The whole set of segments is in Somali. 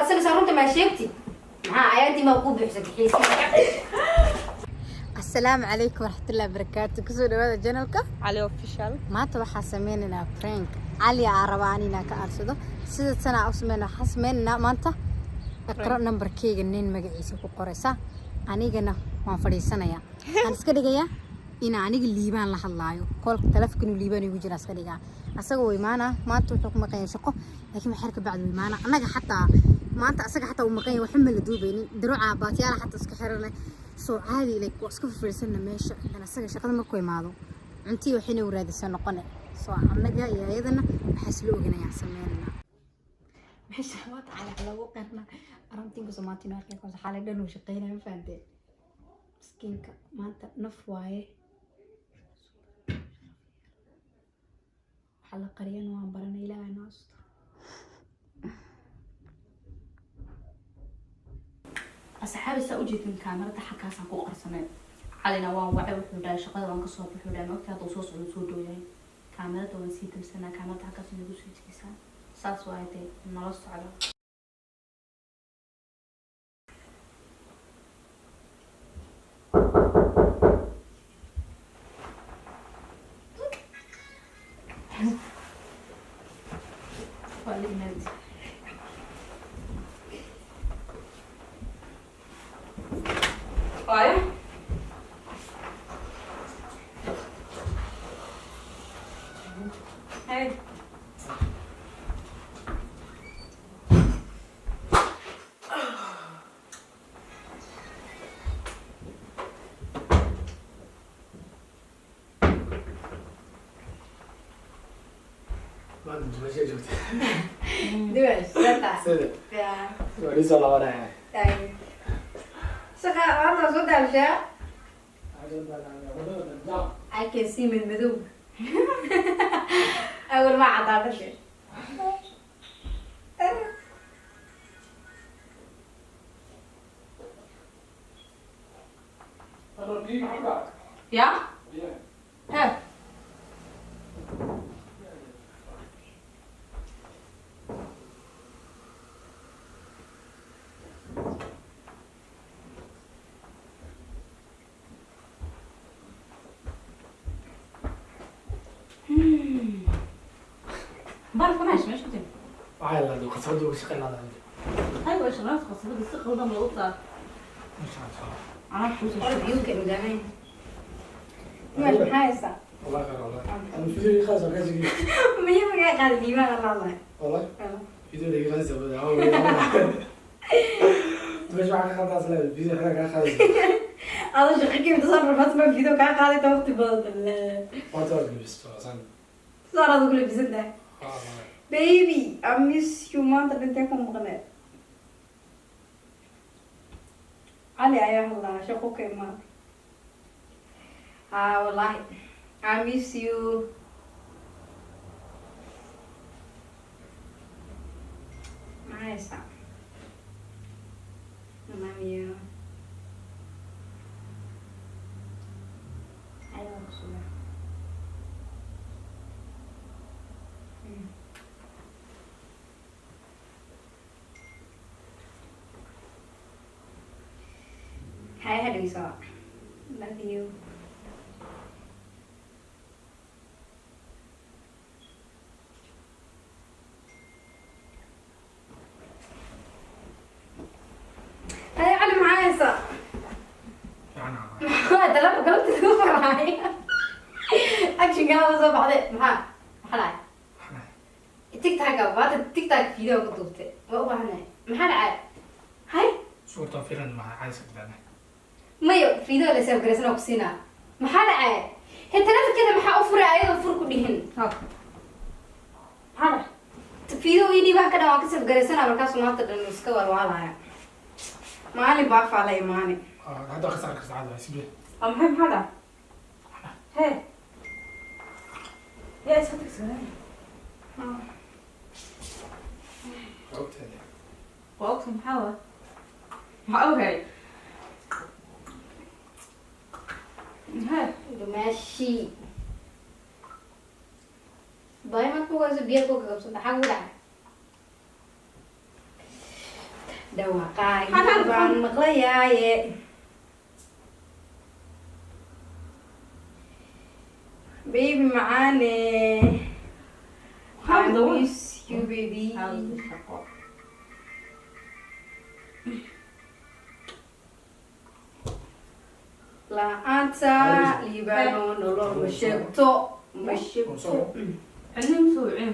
Asaga runta maa sheegtid, maxaa ayaantii maa kuu buuxsatay xiisi? Asalaamu calaykum waraxmatullahi wabarakaatu. Kusoo dhawaada channelka Cali Official. Maanta waxaa sameynaynaa prank. Cali aa rabaa an inaan ka aarsado. Sida tanaa u sameyna, waxaa sameynaynaa maanta Iqro nambarkeyga nin magaciisa ku qoraysa, anigana waan fadhiisanayaa. Waxaan iska dhigayaa inaa aniga Liibaan la hadlaayo, koolka taleefonka inuu Liibaan igu jira iska dhigaa. Asaga wuu imaanaa. Maanta wuxuu ku maqan yahay shaqo, laakiin waxyar ka bacdi wuu imaanaa. Annaga xataa maanta asaga xataa uu maqan yahay, waxba ma la duubaynin. Daruuca baatiyaala xataa iska xiranay, soo caadi like waa iska fadhiisana meesha. Dan asaga shaqada markuu imaado, cuntii waxayna u raadisa noqone. Soo annaga iyo ayadana waxaa isla oganayaan sameynanaa. Meesha waa tacala lagu qirna arintinka Soomaaltina arkay xaalay dhan uu shaqeynaya. Ma fahanteen? Miskiinka maanta naf waaye. Waxaa la qariyana waan baranay. Ilaahay noo asturo. Asxaabi, saa ujeedin, kaamirada xaggaasaan ku qarsanay. Calina waan wacay, wuxuu dhahay shaqada waan kasoo baxay. Dhahay maogta hadduu soo socdo, soo dhow yahay. Kaamirada waan sii damsanaa, kaamirada xaggaas nagu soo jegeysaa. Saas waay dee, nala socda. Waa la imaad. Waayo. Hey. Maanta meesha joogta? Duwash sata. Sida waa soo laabanaya. Shaqa maanta soo daabshaa. I can see madmadow awal ma cadaadashe. Ya? He. Barafka meesha meesha ku jira. Waxay lahayd khasabada uga shaqeyn lahayd. Aywa, shaqada khasabada si qaldan loogu saar. Anaa kuu soo Biyuka enganay. Duwash, maxaa haysaa? والله خير، والله انا فيديو خاص وكذا. Miya magaa qaada Liibaan la hadlay? والله فيديو خاص. مش معك خلاص، لا فيديو حاجه خاص. Adoo shaqo kimid soo rafaas ma video kaa qaaday ta waqti badan. ما تعرف بس عشان Saaraad ugu labisan tahay. Baby, I miss you. Maanta dhintee ku maqneed? Cali ayaa hadlaa, shaqo ka imaaday. Ah, wallahi I miss you. Maxaa haysaa? I love you. Ayadaa ku sugan. Hi, hadhowso. Love you. Hay Cali, maxaa haysaa? Maxaa telefoon galabta ku farxay? Action kaa soo baxday. Maxaa dhacay? TikTok maanta, TikTok video ku duubtay. Waa u baahanahay. Maxaa dhacay? Hay. صورته فعلا مع عايز بعدين. Mayo, video la save garaysan oo ku siinaa. Maxaa dhacay? He, telefonkeeda maxaa u furay ayadoo fur ku dhihin? Maxaa dhacay? Video ii dhiibaan ka dhan, waan ka save garaysana. Markaasuu maanta dhan iska walwaalaya. Maalin baafaa la imaani. هذا خسر خسر سيبه. Waa maxay? Maxaa dhacay? He. Yaa iska tagsanay? Waa ogtahay, maxaa waa? Maxaa ogahay? He. Dumaashi baay, maad ku hayso biyo ku gabsanta. Xag u dhacay? Dhawaaqaaga baan maqlayaaye. Baby macaane. I miss you, baby. Shaqo. La'aanta liibaano nolol ma sheegto, ma sheegto. Cidna ma soo wicin.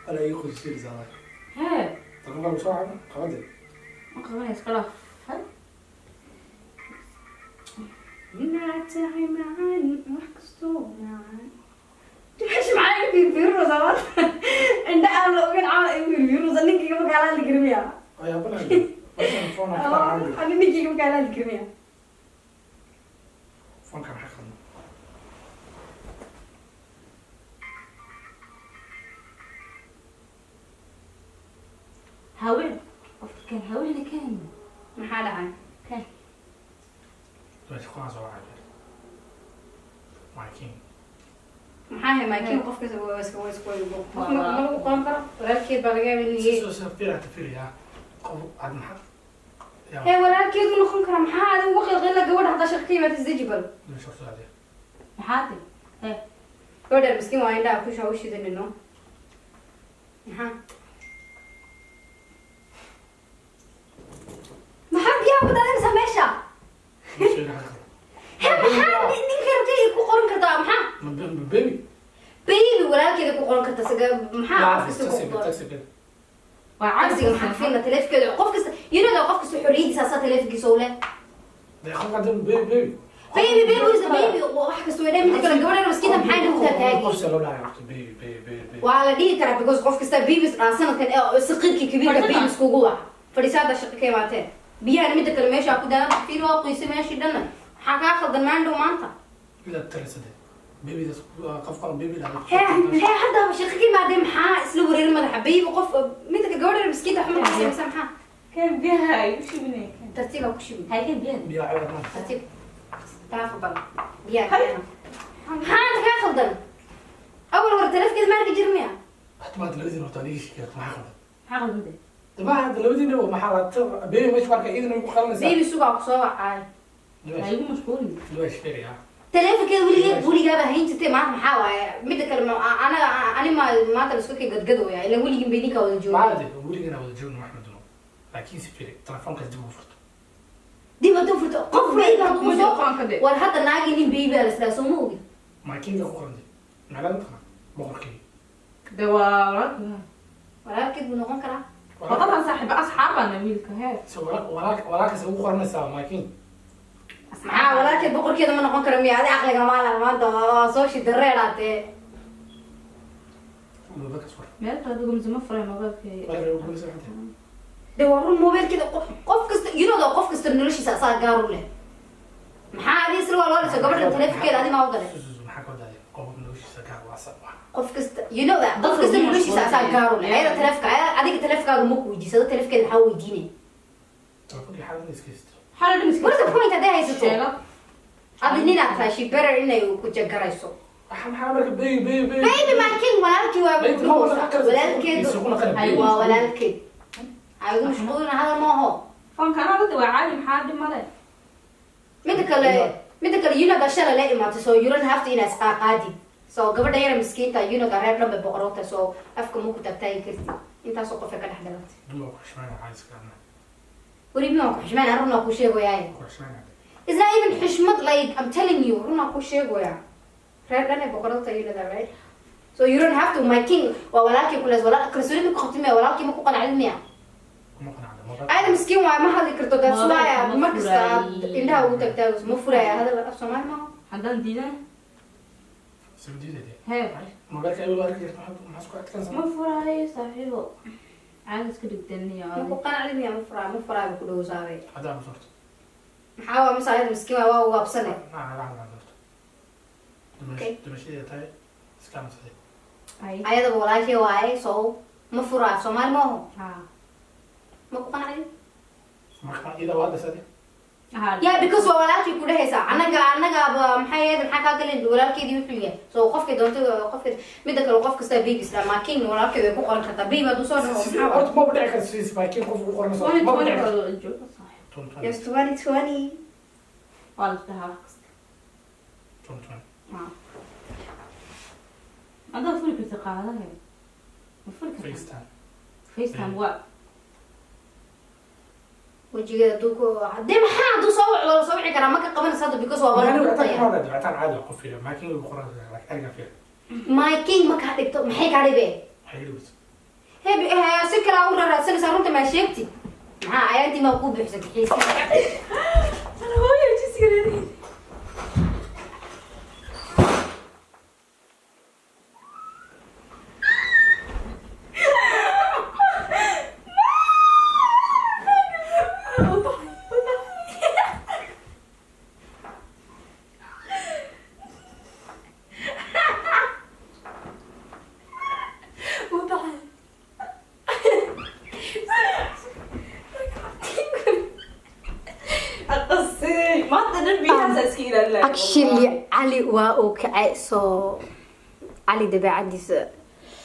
Ala ii qoyskiisa. Hee. Telefoonka soo cabo qabade. Ma qabanaya, iska dhaaf. Inaad tahay macaan, wax kastoo macaan. Meesha maxaa iga fiirfiirinaysaa maanta? Indha aan la ogeyn camal iga fiirfiirinaysaa. Ninkayga ma kaala hadli kari miya? Ayaa banaan. Phone ka caadi. Ani ninkayga ma kaala hadli kari miya? Phone-ka maxaa qaldan? Haween qofka keen, haweena keen. Maxaa dhacay? Keen. Meesha qofka soo wacay. My king. Maxaa hay maakiin? Qof kasta waa iska waa iska qof ma ma lagu qoran karo, walaalkeed baa laga yaabaa inuu yahay. Soo soo fiir ta fiir yaa. Qof aad maxaa? Yaa. Hee, walaalkeed uu noqon karaa. Maxaa aad ugu qilqila gabadha haddaa shaqo ka yimaata? Isdeji bal. Meesha soo aaday. Maxaa ti hee? Gabadha miskiin waa, indhaha kusha u shidanino. Maxaa biyaha ku daadinaysaa meesha? Meesha maxaa qaldan? Hee, maxaa ninka rabtay ku qoran kartaa? Maxaa? Ma baby. Baby walaalkeeda ku qoran kartaa saga. Maxaa qof kasta ku qoran? Taxi. Waa Cagsiga maxaa fiirna taleefankeeda? Qof kasta, you know that qof kasta xorriyadiisa asaa taleefankiisa u leh. Dee qofka hadda baby baby. Baby baby is a baby, wax kasta way dhan. Midda kale, gabadhan miskiinta maxay dhahu taagi? Qof soo loo dhahay waqti baby baby baby baby. Waa la dhihi karaa because qof kasta babies dhaa sanadkan ee saqiirkii kabiirka Fadhida. Babies kugu wac fadhiisaada shaqo ka imaateen biyahana. Midda kale, meesha ku daadan fiir, waa qoysay meeshii dhanna. Maxaa kaa khaldan maandhow maanta? Ila talisade. Baby das qofka baby dhahay. Hee hee, haddaba shaqo ka imaadeen, maxaa isla wareerin madaxa baby? Qof midda kale, gabadhan miskiinta waxma ka samaysa maxaa? Keen biyaha ay u shubinay keen. Tartiiba ku shubi. Hay, keen biyaha. Biyo cawad ma. Tartiib dhaafa bal biyaha keena. Maxaa inta kaa khaldan? Awal hore taleefkeeda ma arki jirmiya? Hadda maanta labadiina horta adiga sheekada maxaa qaldan? Maxaa qaldan de? Daba hadda labadiina maxaa la baby meesha marka idin ugu qalanaysaa. Baby sugaa ku soo wacay. Ha igu mashquulin. Duwash fiir yaa. Taleefankeeda weligeed weligaaba hayn jirtay, maanta maxaa waaye? Midda kale, anaga ani ma maanta la isku kay gadgadooya ilaan weligin bay ninkaa wada jooga. Maade weligana wada joogno wax ma duno. Laakiin si fiir telefoonkaas dib ugu furto. Dib hadduu furto qof baby hadduu Ma soo jiro qoonka de. War hadda naagi nin baby aa la isdhaha, soo ma ogi? My king ku qorantay. Maxaa la taqaan? Boqorkii. De waa walaalka. Walaalkeed buu noqon karaa. Wadadan saaxiiba asxaabana wiilka hee. So walaalkaas ugu qoranaysaa my king. Maxaa walaalkeed boqorkeeda ma noqon kara miya? Adi caqliga maalan maanta waa soo shidareeraatee. Mobilkaas war. Meel kale adigu mise ma furay mobilka? Waa la ugu soo xatay. De waa run mobilkeeda qof kasta, you know that qof kasta noloshiisa asaa gaar u leh. Maxaa adi isla waa loo dhiso gabadha taleefankeeda? Adi maa u galay? Maxaa ka wadaaya? Qof noloshiisa gaar waa sa. Qof kasta, you know that qof kasta noloshiisa asaa gaar u leh. Ayada taleefka adiga taleefkaaga ma ku weydiisado, taleefkeeda maxaa weydiinay? Telefonkii xaaladda iska haysto. Maxaa la dhimis? What is the point hadday haysato? Sheego. Adi ninaad tahay, she better inay ku jagarayso. Waxa maxaa marka baby baby baby. Baby my king walaalkii waa. Baby, ma wada Walaalkeed Isugu naqan baby. waa walaalkeed, ha igu mashquulina, hadal ma aho. Foonka anaa hadda waa caadi, maxaa dhib male? Midda kale, you know that shalay la imaatay, so you don't have to inaad isqaaqaadid. So gabadha yara miskiinta, you know that reer dhan bay boqorowta, so afka ma ku taagtaagi kartid intaasoo qof ay ka dhex dhalatay. Dumar ku xushmeyn waxaa iska adna. Weli mi waan ku xushmeyn, runaa ku sheegoyaay. Ku xushmeyn. It's not even xushmad, like I'm telling you, runaa ku sheegoyaa, reer dhan ay boqorowta, you know that, right? So you don't have to. My king waa walaalkii kulees walaal kalsoonida ku qabtay miya? Walaalkii ma ku qanacdid miya? Kuma qanacda. Mobile. Ayada miskiin waay, ma hadli karto, that's why Mobilka ma mar kasta aad furaayo. Indhaha ugu tagtaago ma furaya hadal af Soomaali maaha. Haddaan diidan? Soo diiday. Hee. Mobilka ay wada arki jirta maxaa isku adkaansan? Ma furaayo saaxiibo, caadi iska dhigdaniyo. Ma ku qanacdid miya? Ma furaayo, ma furaayo ku dhowsaaday. Hadda ma sorto. Maxaa waa mise ayada miskiin waay, waa ugaabsane. Ma la hadla sorto. Okay. Dumashada tahay iska masaday. Ay. Ayadaba walaashii waaye, so ma furaayo Soomaali maaho. Ha. Ma ku qanacdid? Marka ida waa dhasaday. Yeah, because waa walaalkii ku dhehaysaa. Annaga maxay ahayd, maxaa kaa galin walaalkeedii wuxuu yahay? So qofkay doonto, qofkay midda kale, qof kastaa baby isla maakin walaalkeed way ku qoran kartaa. Baby hadduu soo dhaho, maxaa waa? Horta maba dhici karto sidiis maakiin qof ugu qoranayso, maba dhici karto. 2020. Yes, 2020. Waa la dhahaa wax kasta. 2020. Adaa furi karta qaadahe, ma furi kartaa? FaceTime. FaceTime waa. Wejigeeda hadduu ku haddee, maxaa hadduu soo wac, waa la soo wici karaa, ma ka qabanaysa hadda because waa Ani wala wacitaan kama hadlayo, wacitaan caadi ah, qof fiiriyo maakiin ugu qoranayso, like erga fiir. My king ma kaa dhibto? Maxay kaa dhibee? Waxay dhibeyso. Hebi si kale u raaraadsanaysaa, runta maa sheegti? Maxaa ayaantii maa kuu buuxsantay xiisa? Hooyo jisigareedii. Maanta dhan biyahaas iska ilaalin. Actually Cali waa uu kacay. Soo Cali dabeecadiisa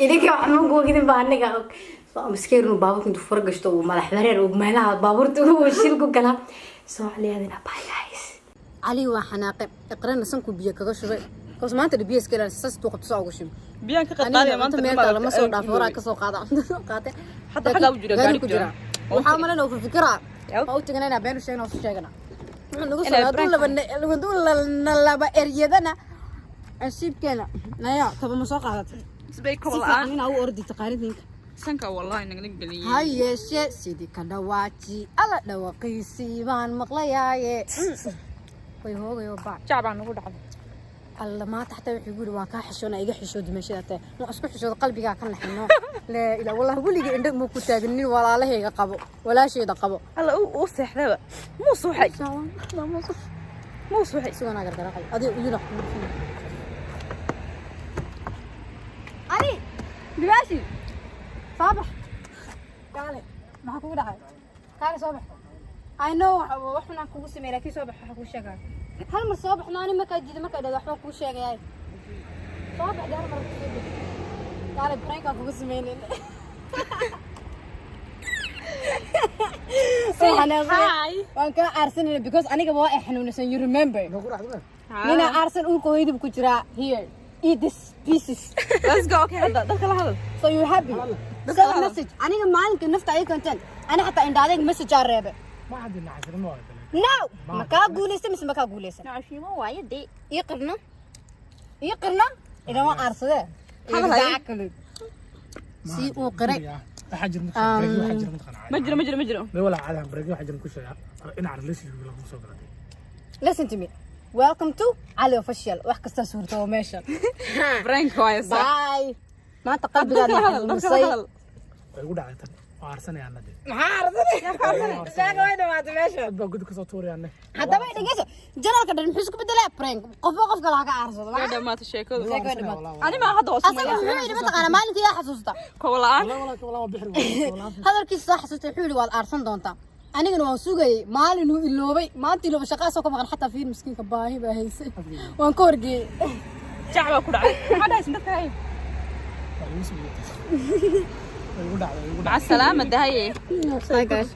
idinka wax ma googidin baa aniga og. So maskeer inuu baabuurka intuu fura gashto uu madax wareer uu meelaha baabuurta uu shil ku galaa. So Cali aadina, bye guys. Cali waa xanaaqe, Iqrana sanku biyo kaga shubay because maanta biyo iska ilaalisa, saas tuu qabto soo ugu shubay. Biyaan ka aniga qadqaadaya cunto maanta. Meel taala ma soo dhaafo, horaa kasoo qaada, cunto soo qaatay. Hadda xaggaa u jira, gaari ku ku jira. jira. Waxaa malena uu fikiraa. Yep. Waa u tagana inaa been u sheegna, u sheegana wuxuu nagu Inay soo hadduu prank laba hadduu laba eryadana nasiibkeena naya taba ma soo qaadatay. Sibay Si kobo fiican la'aan. Inaa u ordi taqaanidinka. Sanka wallahi nagala geliyay. Ha yeeshee sidii ka dhawaaji alla dhawaqiisii baan maqlayaaye, way hoogayo baac. Jac baa nagu dhacday. Alla maanta xataa wuxuu yiri waan kaa xishoona, iga xishood meeshada tahay, ma isku xishooda, qalbigaa ka naxino. Laa ilaa wallahi weligii indho muu ku taagnin walaalahayga qabo, walaashayda qabo. Alla uu seexdaba, muu suuxay, muu suuxay. Sidanaa gargaraacay adiga uyuna. Ali dibaashi, soo bax, kaale, maxaa kugu dhacay? Kaale, soo bax. I know wax xunaan kugu sameeyay, laakiin soo bax, waxa kuu sheegaya hal mar. Soo baxno, ani markaa diiday, markaa dhahdo waxbaan kuu sheegayaa. Soo bax dee, hal mar kusoo deg, kaale, prank-aan kugu sameynayna. Hi. Waan kaa aarsanayna because aniga waa ay xanuunaysan, you remember? Nagu dhacday. Nina aarsan uurka hooyadii ku jiraa. Here, eat this pieces. Let's go. Okay, hadda dadka la hadal. So you happy? Dadka Send la hadal. message. Aniga maalinka nafta ay content, ani xataa indha adeeg message aan reebe. Ma haddi nacasnimo waa kale. No, ma kaa guulaysan mise ma kaa guulaysan? Nacashiimo waaye dee. Ii qirna, ii qirna, ilama aarsadee. Hadal haye. Exactly si uu qiray. Waxaa jira mid break, waxaa jira mid qanacay. Ma jiro, ma jiro, ma jiro. May walaa caadi break, waxaa jira ku sheega dhinaca relationship lagu soo galatay. Listen to me, welcome to Ali Official. Wax kasta suurta oo meeshan. Prank waaye sax. Bye. Maanta qalbigaad Dadka la hadal, dadka la xanuunisay. hadal. Way igu dhacday tan, waa aarsanaya anade. Maxaa arsanay? Saaga way dhamaatay meesha. Dad baa gudi kasoo tuuraya anne. Haddaba dhegeyso, channelka dhan muxuu isku bedelaa? Prank. Qofba qof kale ha ka aarsado. Way dhamaatay sheekadu. Sheeko way dhamaatay. Ani maa hadda waa Asaga sumaya. muxuu yidhi mataqaanaa? Maalinkii yaa xasuusta? Kobo la'aan. Walaa walaa walaa, waa bixir walaa. Hadalkiisa soo xasuustay, wuxuu yidhi waad aarsan doontaa. Anigana waan sugayay, maalinuu iloobay, maanta iloobay, shaqaasoo ka maqan xataa. Fiir, miskiinka baahi baa haysay, waan ka horgeeyey. Jac baa ku dhacday. Maxaa dhahaysan dadka hay? Waa igu soo way igu dhacday, way igu Maca salaama dahaye. Bye guys.